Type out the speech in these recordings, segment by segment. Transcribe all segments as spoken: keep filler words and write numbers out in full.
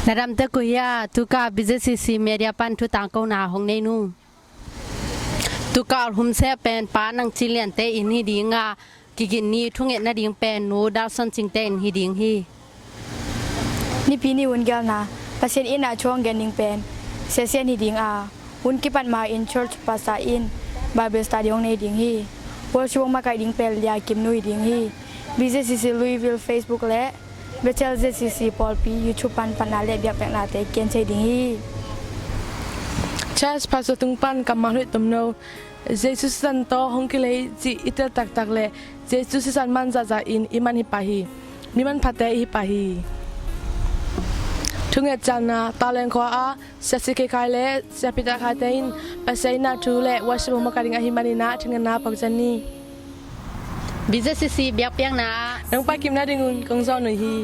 Na dam tek uh hia? Tuka B Z C C Media pan thu tangkona hong nei nung. Tuka hun seh pen Pa Nang Cin Lian te in hi ding a, kigin ni thungetna ding pen Nu Dal Son Cing te in hi ding hi. Nipi ni hun gelna Pasian in a thu hong gen ding pen Sia Sian hi ding a, hun kipat ma in church pastor in Bible study hong nei ding hi. Worship hong makaih ding pen Lia Kim Nu hi ding hi. B Z C C Louisville Facebook le Bethel Z C C pawlpi YouTube pan patna le biakpiaknate kian thei ding hi. Church pastor tung pan kammal huih tomno, Jesu sisan tawh hong kilei cih i tel taktak le Jesu sisan man zahzah in i man hi pah hi. Mi manphate i hi pah hi. Thunget cialna, Tawleng khua a Sia C K Khai le Sia Peter Khai te in Pasian in a thu le worship hong makaih ding ahih manin a thungetna pakcian ni. B Z C C biakpiakna ah nong paikip nadingun kong zawh nuih hi.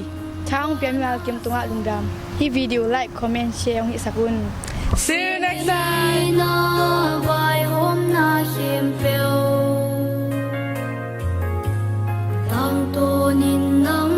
Tha hong pia mimal kim tungah lungdam. Hih video like, comment, share hong hihsak un. See you next time. Vai hom na khempeuh tangtawnin nang